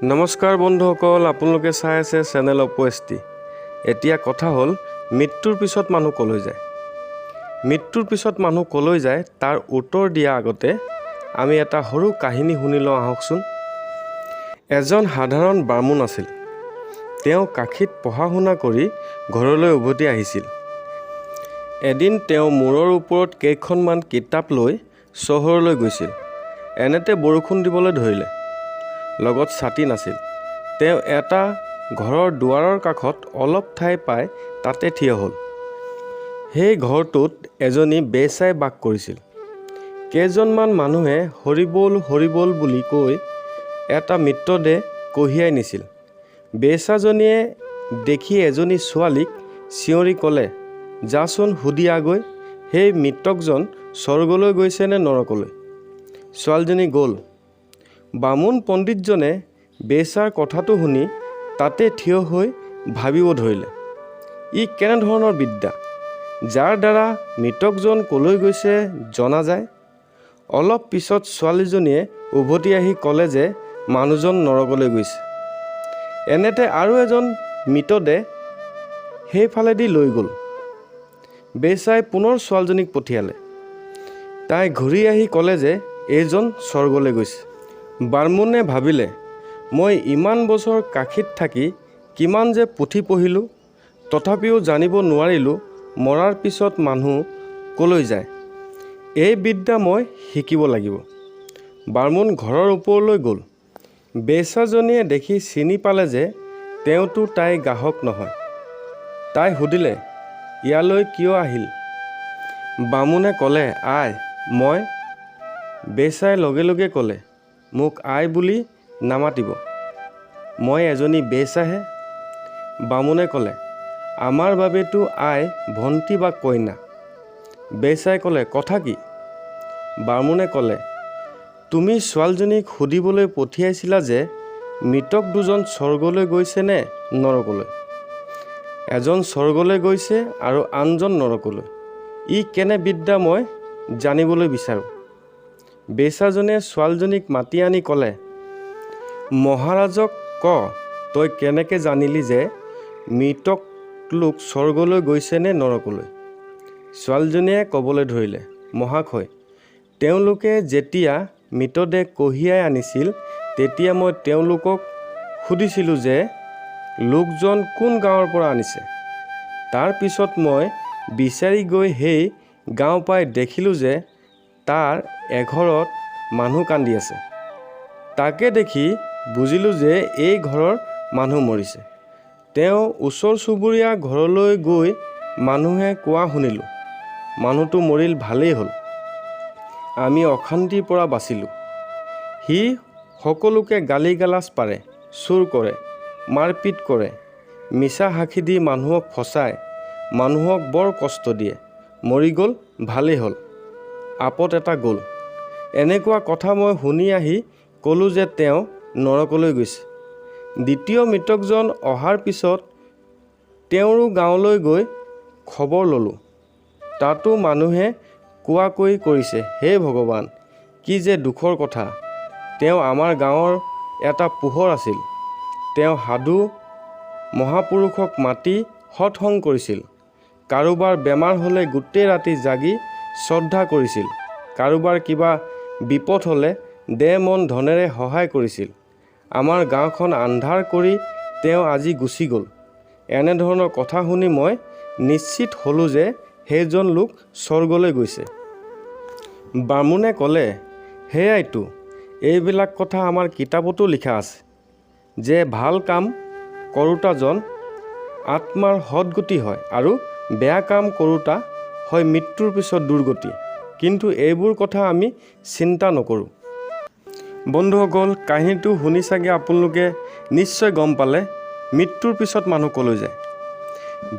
নমস্কাৰ বন্ধুসকল, আপোনালোকে চাই আছে চেনেল অপু এছ টি। এতিয়া কথা হ'ল, মৃত্যুৰ পিছত মানুহ ক'লৈ যায়? মৃত্যুৰ পিছত মানুহ ক'লৈ যায়, তাৰ উত্তৰ দিয়াৰ আগতে আমি এটা সৰু কাহিনী শুনি লওঁ আহকচোন। এজন সাধাৰণ বামুণ আছিল। তেওঁ কাশীত পঢ়া শুনা কৰি ঘৰলৈ উভতি আহিছিল। এদিন তেওঁ মূৰৰ ওপৰত কেইখনমান কিতাপ লৈ চহৰলৈ গৈছিল। এনেতে বৰষুণ দিবলৈ ধৰিলে। লগত ছাতি নাছিল। তেওঁ এটা ঘৰৰ দুৱাৰৰ কাষত অলপ ঠাই পাই তাতে থিয় হ'ল। সেই ঘৰটোত এজনী বেশ্যাই বাস কৰিছিল। কেইজনমান মানুহে "হৰিবল, হৰিবল" বুলি কৈ এটা মৃতদেহ কঢ়িয়াই নিছিল। বেশ্যাজনীয়ে দেখি এজনী ছোৱালীক চিঞৰি ক'লে, "যাচোন, সুধি আহগৈ, সেই মৃতকজন স্বৰ্গলৈ গৈছে নে নৰকলৈ?" ছোৱালীজনী গ'ল। বামুণ পণ্ডিতজনে বেশ্যাৰ কথাটো শুনি তাতে থিয় হৈ ভাবিব ধৰিলে, ই কেনেধৰণৰ বিদ্যা, যাৰ দ্বাৰা মৃতকজন ক'লৈ গৈছে জনা যায়? অলপ পিছত ছোৱালীজনীয়ে উভতি আহি ক'লে যে মানুহজন নৰকলৈ গৈছে। এনেতে আৰু এজন মৃতদেহ সেইফালেদি লৈ গ'ল। বেশ্যাই পুনৰ ছোৱালীজনীক পঠিয়ালে। তাই ঘূৰি আহি ক'লে যে এইজন স্বৰ্গলৈ গৈছে। বামুণে ভাবিলে, মই ইমান বছৰ কাশীত থাকি কিমান যে পুথি পঢ়িলোঁ, তথাপিও জানিব নোৱাৰিলোঁ মৰাৰ পিছত মানুহ ক'লৈ যায়। এই বিদ্যা মই শিকিব লাগিব। বামুণ ঘৰৰ ওপৰলৈ গ'ল। বেশ্যাজনীয়ে দেখি চিনি পালে যে তেওঁতো তাইৰ গ্ৰাহক নহয়। তাই সুধিলে, "ইয়ালৈ কিয় আহিল?" বামুণে ক'লে, "আই, মই…" বেশ্যাই লগে লগে ক'লে, "মোক আই বুলি নামাতিব, মই এজনী বেশ্যাহে।" বামুণে ক'লে, "আমাৰ বাবেতো আই ভণ্টী বা কন্যা।" বেশ্যাই ক'লে, "কথা কি?" বামুণে ক'লে, "তুমি ছোৱালীজনীক সুধিবলৈ পঠিয়াইছিলা যে মৃতক দুজন স্বৰ্গলৈ গৈছে নে নৰকলৈ। এজন স্বৰ্গলৈ গৈছে আৰু আনজন নৰকলৈ। ই কেনে বিদ্যা, মই জানিবলৈ বিচাৰোঁ।" বেশ্যাজনীয়ে ছোৱালীজনীক মাতি আনি ক'লে, "মহাৰাজক ক, তই কেনেকৈ জানিলি যে মৃতক লোক স্বৰ্গলৈ গৈছে নে নৰকলৈ?" ছোৱালীজনীয়ে ক'বলৈ ধৰিলে, "মহাশয়, তেওঁলোকে যেতিয়া মৃতদেহ কঢ়িয়াই আনিছিল, তেতিয়া মই তেওঁলোকক সুধিছিলোঁ যে লোকজন কোন গাঁৱৰ পৰা আনিছে। তাৰ পিছত মই বিচাৰি গৈ সেই গাঁও পাই দেখিলোঁ যে তাৰ এঘৰত মানুহ কান্দি আছে। তাকে দেখি বুজিলোঁ যে এই ঘৰৰ মানুহ মৰিছে। তেওঁ ওচৰ চুবুৰীয়া ঘৰলৈ গৈ মানুহে কোৱা শুনিলোঁ, 'মানুহটো মৰিল, ভালেই হ'ল, আমি অশান্তিৰ পৰা বাচিলোঁ। সি সকলোকে গালি গালাজ পাৰে, চুৰ কৰে, মাৰপিট কৰে, মিছা সাক্ষী দি মানুহক ফচায়, মানুহক বৰ কষ্ট দিয়ে। মৰি গ'ল, ভালেই হ'ল, আপদ এটা গ'ল।' এনেকুৱা কথা মই শুনি আহি ক'লোঁ যে তেওঁ নৰকলৈ গৈছে। দ্বিতীয় মৃতকজন অহাৰ পিছত তেওঁৰো গাঁৱলৈ গৈ খবৰ ল'লোঁ। তাতো মানুহে কোৱাকুই কৰিছে, 'হে ভগৱান, কি যে দুখৰ কথা! তেওঁ আমাৰ গাঁৱৰ এটা পোহৰ আছিল। তেওঁ সাধু মহাপুৰুষক মাতি সৎসংগ কৰিছিল। কাৰোবাৰ বেমাৰ হ'লে গোটেই ৰাতি জাগি শ্ৰদ্ধা কৰিছিল। কাৰোবাৰ কিবা বিপদ হ'লে দেহ মন ধনেৰে সহায় কৰিছিল। আমাৰ গাঁওখন আন্ধাৰ কৰি তেওঁ আজি গুচি গ'ল।' এনেধৰণৰ কথা শুনি মই নিশ্চিত হ'লোঁ যে সেইজন লোক স্বৰ্গলৈ গৈছে।" বামুণে ক'লে, "সেয়াইতো, এইবিলাক কথা আমাৰ কিতাপতো লিখা আছে যে ভাল কাম কৰোঁতাজন আত্মাৰ সৎগতি হয় আৰু বেয়া কাম কৰোঁতা হয় মৃত্যুৰ পিছত দুৰ্গতি। কিন্তু এইবোৰ কথা আমি চিন্তা নকৰোঁ।" বন্ধুসকল, কাহিনীটো শুনি চাগে আপোনালোকে নিশ্চয় গম পালে মৃত্যুৰ পিছত মানুহ ক'লৈ যায়।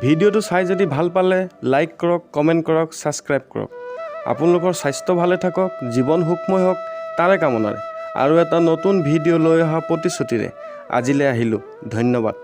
ভিডিঅ'টো চাই যদি ভাল পালে, লাইক কৰক, কমেণ্ট কৰক, ছাবস্ক্ৰাইব কৰক। আপোনালোকৰ স্বাস্থ্য ভালে থাকক, জীৱন সুখময় হওক, তাৰে কামনাৰে আৰু এটা নতুন ভিডিঅ' লৈ অহা প্ৰতিশ্ৰুতিৰে আজিলৈ আহিলোঁ। ধন্যবাদ।